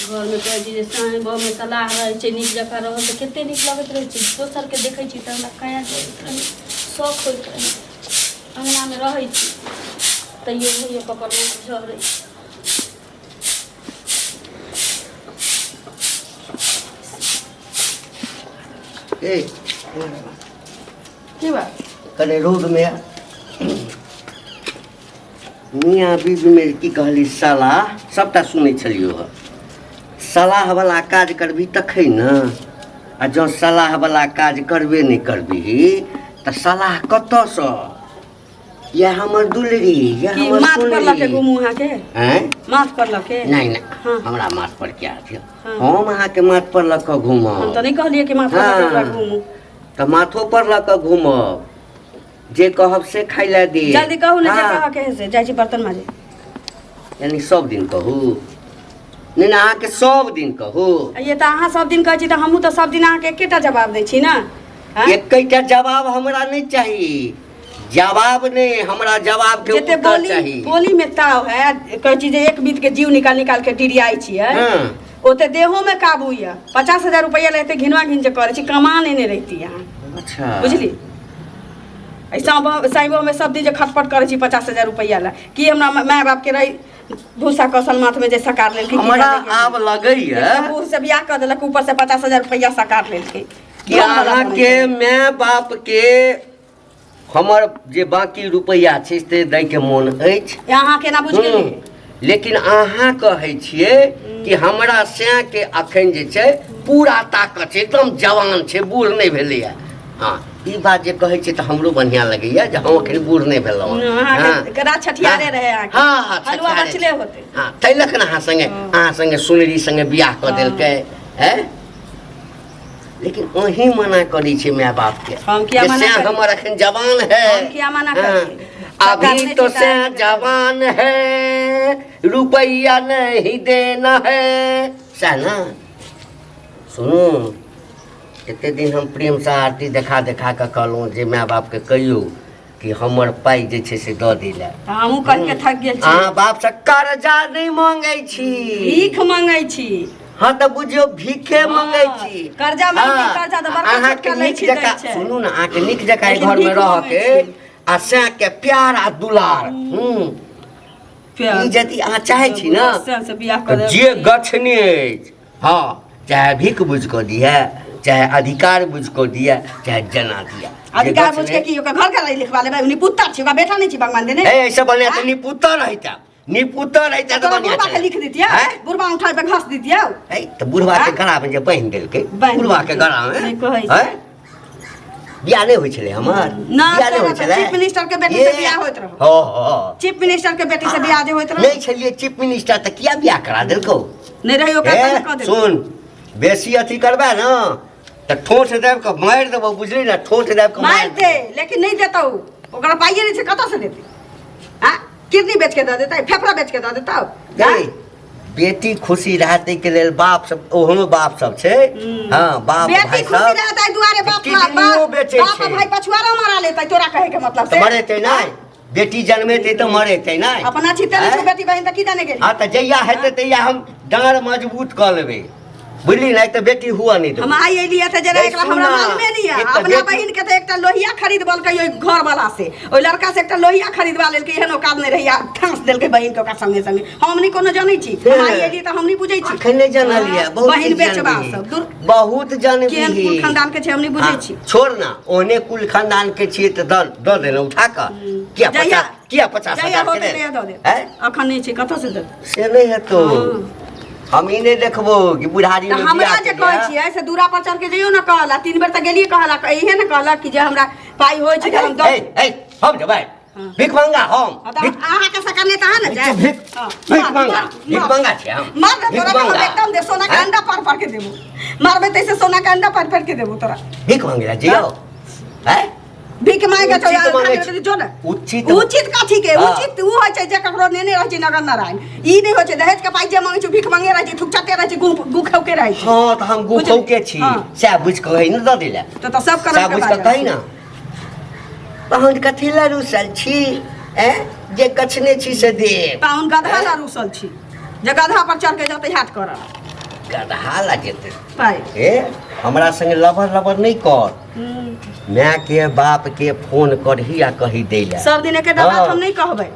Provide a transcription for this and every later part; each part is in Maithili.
घरमे कहै छी जे साँझ गाँवमे सलाह रहै छै नीक जकाँ रहल तऽ कते नीक लगैत रहै छै दोसरके देखै छी तऽ हमरा काया जरैत रहै शौक होइत रहै अङ्गनामे रहै छी तैयो होइए ककर माथ झरै ए की बात कने रोडमे मियाँ बीबीमे की कहली सलाह सभटा सुनै छलियौ हँ सलाहवला काज करबही तखन ने आ जँ सलाहवला काज करबे नहि करबिही तऽ सलाह कतऽसँ इएह हमर दुलरी इएह की हमर माथ पर लऽ के सुनरी घुमू अहाँके आँय माथ पर लऽ के नहि नहि हाँ। हमरा माथ पर क्या छै हाँ। हम अहाँके माथ पर लऽ कऽ हम घूमब तऽ नहि कहलियै कि माथ पर लऽ के हाँ। हमरा घुमू तऽ माथो पर लऽ कऽ घूमब जे कहब से खाइ लए दे जल्दी कहू ने जे हाँ। कहऽ के है से जाइ छी बर्तन माजे यानी सब दिन कहू नहि नहि अहाँके सब दिन कहू ये तऽ अहाँ सब दिन कहै छी तऽ हमहूँ तऽ सब दिन अहाँके एकेटा जवाब दै छी ने आँय? एकेटा जवाब हमरा नहि चाही जवाब नहि हमरा जवाब के जते उत्तर बोली चाही बोली में ताव है कहै छी जे एक बीत के जीव निकाल निकाल के डिरियाइ छियै हाँ। ओते देहो में काबू यऽ 50,000 रुपैआ ला एते घिनवा घिन जे करै छी कमा लेने रहिती अहाँ अच्छा बुझली ऐसा साइबो में सब दिन जे खटपट करै छी 50,000 रुपैआ ला की हमरा माय बाप के रही भूसा कसल माथ में जे सकार लेलकै की हमरा जाने आब लगैया एकटा बूढ़ से बियाह कऽ देलक ऊपर से 50,000 रुपैआ सकार लेलकै कि अहाँके माय बाप के हमर जे बाकी रुपैआ छै से दैके मोन अछि अहाँ केना बुझि गेलियै लेकिन अहाँ कहै छियै कि हमरा सैके अखन जे छै पूरा ताकत छै एकदम जवान छै बूढ़ नहि भेलैए हँ ई बात जे कहै छियै तऽ हमरो बढ़िआँ लगैए जे हम अखन बूढ़ नहि भेलहुँ हँ अहाँके रात छठियारे रहै अहाँके हँ हँ हलुआ छठियारे बचले होतै हँ ताहि लऽ कऽ ने अहाँ सङ्गे अहाँ सङ्गे सुनरी सङ्गे बियाह कऽ देलकै हैं लेकिन अहीं मना करै छै माय बाप के हम किया जे मना सैं करी? हमर अखन जवान है हम किया मना हाँ। करी? सरकार अभी नहि तो छै सैं तऽ- जवान है रुपैया नहीं देना है सएह ना सुनू एते दिन हम प्रेमसँ आरती देखा देखा कऽ कहलहुँ जे माय बापके कहियौ कि हमर पाइ जे छै से दऽ दै लए तऽ हमहूँ कहि के थकि गेल छी अहाँ बापसँ कर्जा नहि मांगै छी भीख मंगै छी हँ तऽ बुझियौ भीखे मंगै छी कर्जा मांगि के हँ, कर्जा तऽ बड़का अहाँके छोटका लै नीक छी, दै जकाँ छै। सुनू ने अहाँके नीक जकाँ एहि लेकिन घरमे भीख रहके मंगै छी। आ सएहके प्यार आ दुलार हूँ ई यदि अहाँ चाहै छी ने से से बियाह कऽ तऽ जे गछने अछि हँ चाहे भीख बुझि कऽ दिहे चाहे अधिकार बुझि कऽ दिए चाहे जना दिए अधिकार बुझ के की ओकर घर के लिखवा लेबै निपुत्तर छी ओकरा बेटा नहि छी भगवान देने ए ऐसे बढ़िया तऽ निपुत्तर रहिता निपुत्तर रहिता तऽ तोरा बढ़िया बुढ़बा के लिख दितियै हैं? बुढ़बा उठा पे घस दितियै ए तऽ बुढ़वा के हैं? गला में जे बान्हि देलकै बान्हि बुढ़वा के देलकै। गला में नहि कहै छै। हैं? बियाह नहि होइ छलै हमर ना, बियाह नहि तोरा होइ तऽ छलै चीफ मिनिस्टर के बेटी से ए, बियाह होइत रहौ। हँ हँ चीफ मिनिस्टर के बेटी से बियाह जे होइत रहौ नहि छलियै चीफ मिनिस्टर तऽ किया बियाह करा देलकौ नहि रही ओकरा ए, तहन कऽ देलकै सुन बेसी अथी करबै ने तऽ ठोठ दाबि कऽ मारि देबौ बुझली ने ठोठ दाबि कऽ मारि दे लेकिन नहि देतौ ओकरा पाइए नहि छै कतऽ से देतै आ किडनी बेच के दऽ देतै फेफड़ा बेच के दऽ देतौ गई बेटी खुशी रहै ताहिके लेल बाप सब ओहनो बाप सब छै हँ बाप बेटी भाई खुशी सब रहतै दुआरे बाप किडनियो बाप बेचै बाप छै। भाई पछुआरा मारा लेतै तोरा कहै के मतलब तऽ से मरेतै नहि बेटी जन्मेतै तऽ मरेतै नहि अपना छिते नहि छौ आँय? बेटी बहिन तऽ की जाने गेली हँ तऽ जहिया हेतै तहिया हम डाँड़ मजबूत कऽ लेबै बुझली नहि तऽ बेटी हुआ नहि हम देबै आइ एलियै तऽ जेना नहीं, एकरा हमरा सुन ना। मालूमे नहि यऽ एक तऽ अपना बेटी- बहिन के तऽ एकटा लोहिया खरीद बलकै ओहि घर वाला से ओहि लड़का से एकटा लोहिया खरीदवा लेलकै एहन औकात नहि रहै आ ठाँस देलकै बहिन के ओकरा संगे संगे हम नहि कोनो जनै छी हम आइ एलियै तऽ हम नहि बुझै छी अखन नहि जानलियै बहुत बहिन चीज बेचबा जानबिही। सब दूर बहुत जानबिही केहन कुल खानदान के छै हम नहि बुझै हाँ, छी छोड़ ना ओहने कुल खानदान के छियै तऽ दऽ दऽ देने उठा कऽ किया जहिया- पचास किया पचास जहिया हजार के होतै दे? तहिया दऽ देब हैं? अखन नहि छै कतऽ से देब से नहि हेतौ हाँ। हम ई नहि देखबो कि बुढ़ारी तऽ में हमरा बियाह जे के कहै लिए। छियै से दूरा पर चढ़ के जइयौ ने कहला तीन बेर तऽ गेलियै कहला इहे ने कहलक कि जे हमरा पाइ होइ छै तऽ हम दऽ ए ए हम जेबै हाँ। भीख मंगा हम हाँ, तऽ भीख अहाँके सकर नहि तऽ अहाँ ने जायब भीख हाँ, भीख मार, मंगा मार, भीख मार। मंगा छै हम मार दे भीख तोरा के हम मंगा एकदम दे सोना के हैं? अंडा पर पर के देबो मारबे तैसे सोना के अंडा पर पर के देबो तोरा भीख मंगे ला जियो हैं भीख मांगे के उचित मांगे छै। जो ने उचित उचित कथी के हाँ। उचित उ होइ छै जे ककरो नेने रहै छै नगर नारायण ई नहि होइ छै दहेज के पाइ जे मांगे छै भीख मांगे रहै छै थुकचते रहै छै गु गु खौके रहै छै हँ तऽ हम बुझली? गुखौके छी हाँ। सएह बुझि कऽ कही ने दऽ दैला तऽ तऽ सब सएह करम के बुझि कऽ बाजल कही ने तहन कथी लए रुसल छी ऐं जे गछने छी से देब पाहुन गधा ला रुसल छी जे गधा पर चढ़ के जतै हाथ करऽ गदहा ला जेतै। पाइ। ए, हमरा संगे लबर लबर नहि कर। माय के बाप के फोन करही आ कही दै लए। सब दिन एकेटा बात हाँ। हम नहीं कहबै।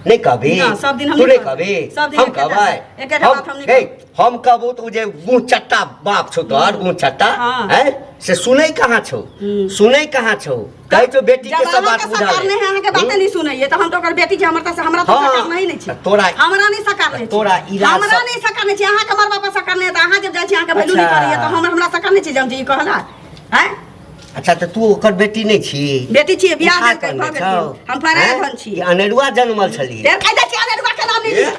नहीं कहबी? ना, सब दिन हम तू नहीं नहीं कहबी? सब दिन हम एकेटा- कहबै? एकेटा बात हम नहीं गै, हम कहबो तऽ ओ जे मुँह चट्टा बाप छौ तोहर, मुँह चट्टा, हाँ। हैं? से सुनै कहाँ छौ? सुनै कहाँ छौ? कहै छौ बेटी के जब सब बात अहाँके बुझा सकार ले। नहीं है, अहाँके बाते नहीं सुनैये, तऽ हम तऽ ओकर बेटी छी, हमर तऽ हमरा तऽ हाँ, सकार नहीं नहि छै। तऽ तोरा- हमरा नहीं सकार नहीं छै। तोरा इलाज हमरा सब- नहीं सकार नहीं छै, अहाँके मर बापा सकार नहीं है, तऽ अहाँ जब जाइ छी अहाँके वैल्यू नहीं अच्छा। करैये, तऽ हमरा सकार नहीं छै जे हम जे ई कहला। हैं? अच्छा, तऽ तू ओकर बेटी नहि छी? बेटी छियै, बियाह उठा देलकै, कऽ भऽ ने गेल। छौ? हम पराया हैं? धन छी। ई अनेरुआ जनमल छली। देर खाइ जाइ छी, अनेरुआ के नाम नहि लिअ।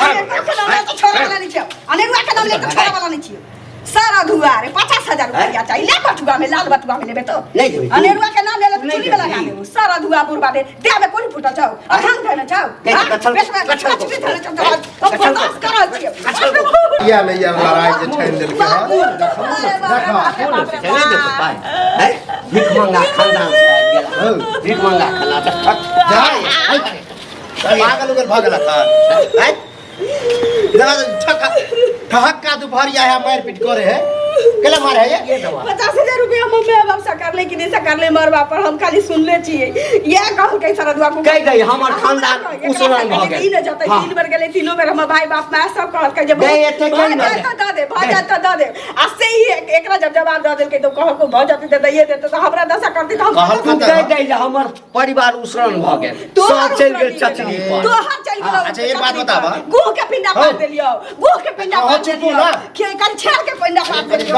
अनेरुआ के नाम ले तऽ छोड़ै वाला नहि छियै। अनेरुआ के नाम ले तऽ छोड़ै वाला नहि छियै। सारा धुआ रे 50,000 रुपया चाही, ले बटुआ में, लाल बटुआ में लेबे तो। नहि देबै तू। अनेरुआ के नाम ले ले तऽ नहि चुल्ही में लगा देबही। देबो। सारा धुआ बुढ़बा दे, देह में कोन फूटल छौ? अधान धैने छौ? गै, हाँ? कछल- पेट में कछल कछली धैने छौ, कछल- हम बर्दाश्त कर रहल छियै। कछल- किया नहि ये लड़ाई जे ठानि देलकै हँ? देखो, से नहि देखो पाइ। हैं? भिखमंगा खानदान से आबि गेल। हौ। भिखमंगा खानदान से ठक। जा, है, पागल उगल भऽ गेलक हँ? हैं? देखा तऽ ठहक्का दुपहरिया है, मारि पीट करे है, केला मारे है ये? ये दवा। 50,000 रुपया हम my बाप सकार ले कि नहीं सकार ले मर बाप पर, हम खाली सुनले छियै। इएह कहलकै सरदुआ को। कहि दही, हमर खानदान उसरन भऽ गेल। ई ने जतै। हाँ। 3 बेर गेलै, तीनो बेर हमर भाई बाप माय सब कहलकै जे गै, एते भऽ केना जाए तऽ दऽ दे, भऽ जाए तऽ दऽ दे। आ से ही एकरा जब जवाब दऽ देलकै तऽ कहलकै भऽ जेतै तऽ दैये देतै, तऽ हमरा दशा करतै तऽ हम कहलकै तू कहि दही जे हमर परिवार उसरन भऽ गेल, तोहर सब चलि गेल उसरनी चचनी गेलौ। पर। तोहर चलि गेलौ। अच्छा, एक बात चचनी बताबऽ। पर। गुह के पिंडा हौ। पार देलियौ, गुह के पिंडा अहाँ पार चुपू देलियौ। ना। कनि छेड़ के पिंडा पार देलियौ। है,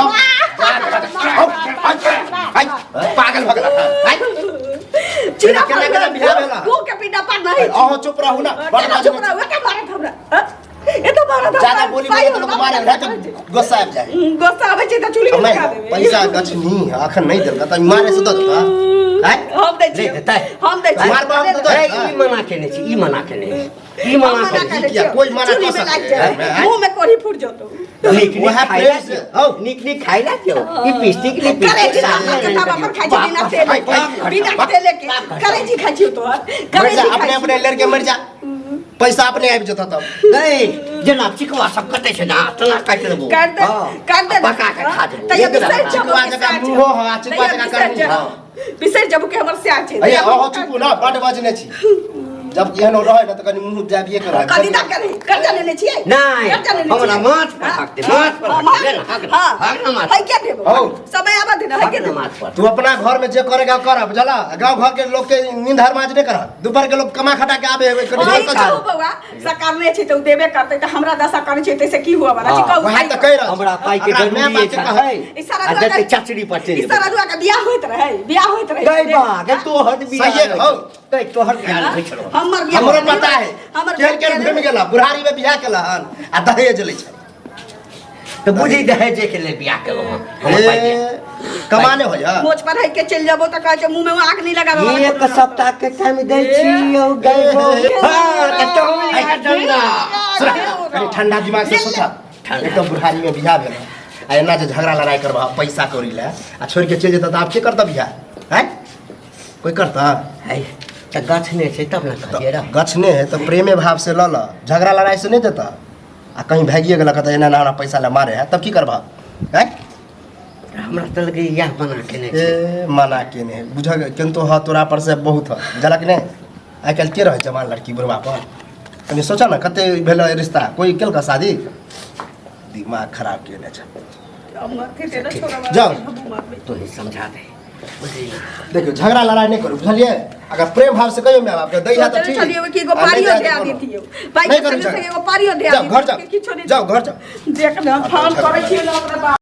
पागल भऽ गेलक हँ? है? चिड़ा केना पर केना बियाह भेला? गुह के पिंडा पार नहीं। अहाँ चुप रहू ना, बड़ केना बाजू। चुप रहू? एते मारत हमरा, हँ? एते मारत हमरा। ज्यादा बोली पाइ बोले तऽ लोक मारे हमरा है तऽ गुस्सा आबि जाइ। गुस्सा आबै छै तऽ चुल्ही में नहि, लगा देबै। पैसा गछनी अखन नहि देलक तऽ मारे से दऽ देता है? हम दै नहि छियै, देतै। हम दै छियै। मार बाप तऽ दऽ ए, देतै। ई मना केने छी, ई मना केने छी, ई मना हम मना केने करै किया? छियौ। कोइ मना चुल्ही कऽ में लागि सकै जाय, है? मुँह में कोढ़ी फूट जतौ। नीक नीक वएह खाइ ला प्रेम से, दियौ। हौ। नीक नीक खाइ ला दियौ। लिपस्टिक लिपस्टिक करेजी के तावा पर खाइ छी बिना तेल के, बिना तेल के करेजी खाइ छियौ तोहर। मरि करेजी जा खाइ अपने छियौ। अपने लड़के मरि जा, पैसा अपने आबि जेतौ तब। नहीं, जेना चिकवा सब कटै छै ना तेना काटि लेबो। काटि दे, हाँ, काटि दे। पका के खा जेबो। तैयो एक दिन बिसरि खा। जेबो चिकवा कि जकाँ सएह छै। मुँहो हँ, आ चिकवा तैयो जकाँ बिसरि करनी जेबो। हँ। बिसरि जेबो कि हमर सएह छै। अरे अहाँ चुपू ना, बड बजने छी। जब एहनो रहै ने तऽ कनि मुँह जाबिये के रहै। कथी दा करी? कर्जा लेने छियै? नहि, कर्जा लेने हमरा छियै? माछ पर हक दे, माछ पर हक दे, ले ना, हक ना, हाँ। हक ना माछ। है के देबो? हौ। समय आबऽ दे ना, है हक के ना देबो? माछ पर। तू अपना घर में जे करेगा कर, बुझला? गांव घर के लोग के नींद हरमाज नहीं कर। दोपहर के लोग कमा खटा के आबे हेबे कनि वही घर कहू चल। बौआ, सरकार नहि छै तऽ ओ देबे करतै, तऽ हमरा दशा करै छै ताहिसँ की हुअ वाला छै? हाँ, कहू, वएह खाइ तऽ कऽ। कहि रहल छी। हमरा पाइ के एकरा जरूरी माय बाप के छै। कहै। ई सारा आ दुआ जते के- चचरी पर चलि ई सारा दुआ के बियाह होइत रहै, बियाह होइत रहै। गई बा, गई तोहर बियाह सहिए रहै। हौ। गई तोहर बियाह रहै छलौ। हमर बियाह हमरो नहि पता है। हमर केहन बियाह केहन घुमि गेला, बुढ़ारी में बियाह केला हन आ दहेज लै छै। तऽ बुझी दहेजे के लेल बियाह केलहुँ हन। हमर पाइ दे। ए, कमाने होय हँ। मोच पर है के चलि जेबो तऽ कहै छै मुँह में आग नहि लगाबे वाला। एक सप्ताह के टाइम दै छी यौ गई बा। हाँ, तऽ तोहर इएह धंधा। सुन, कनि ठंडा दिमाग से सोचा। ठंडा। एक तऽ बुढ़ारी में बियाह भेल आ एना जे झगड़ा लड़ाई करबा पैसा कौड़ी ले आ छोड़ के चलि जेतऽ तऽ आब के करतऽ बियाह? हैं? कोई करतऽ? है, तऽ गाछ नहि छै तब ने कहलियै रह। गछने है तऽ प्रेमे भाव से लऽ लऽ, झगड़ा लड़ाई से नहि देतऽ। आ कहीं भागिए गेलक तऽ एना एना हमरा पैसा लए मारे है, तब की करबह? हैं? हमरा तऽ लगैए इएह मना केने छै। ए, मना केने है बुझ किन्तु हँ, तोरा पर से बहुत है बुझलक नहि। आइ काल्हि के रहै जवान लड़की बुढ़बा पर? कनि सोचऽ ने, कते भेल रिश्ता, कोइ केलक शादी? दिमाग खराब केने छै। जाउ। तू ही समझा दे, बुझली ना? देखियौ, झगड़ा लड़ाई नहि करू, बुझलियै? अगर प्रेम भाव से कहियौ माय बाप के दै है तऽ सोचने ठीक। छलियै कि एगो आ नहि पारियो दै है दे तऽ कोनो। दितियौ। पाइ नहि के करू संगे झगड़ा। संगे एगो पारियो दे जाउ घर दितियौ, किछो जाउ, नहि। जाउ घर जाउ। देख ने, फोन करै छियै ने ओकरा बाप।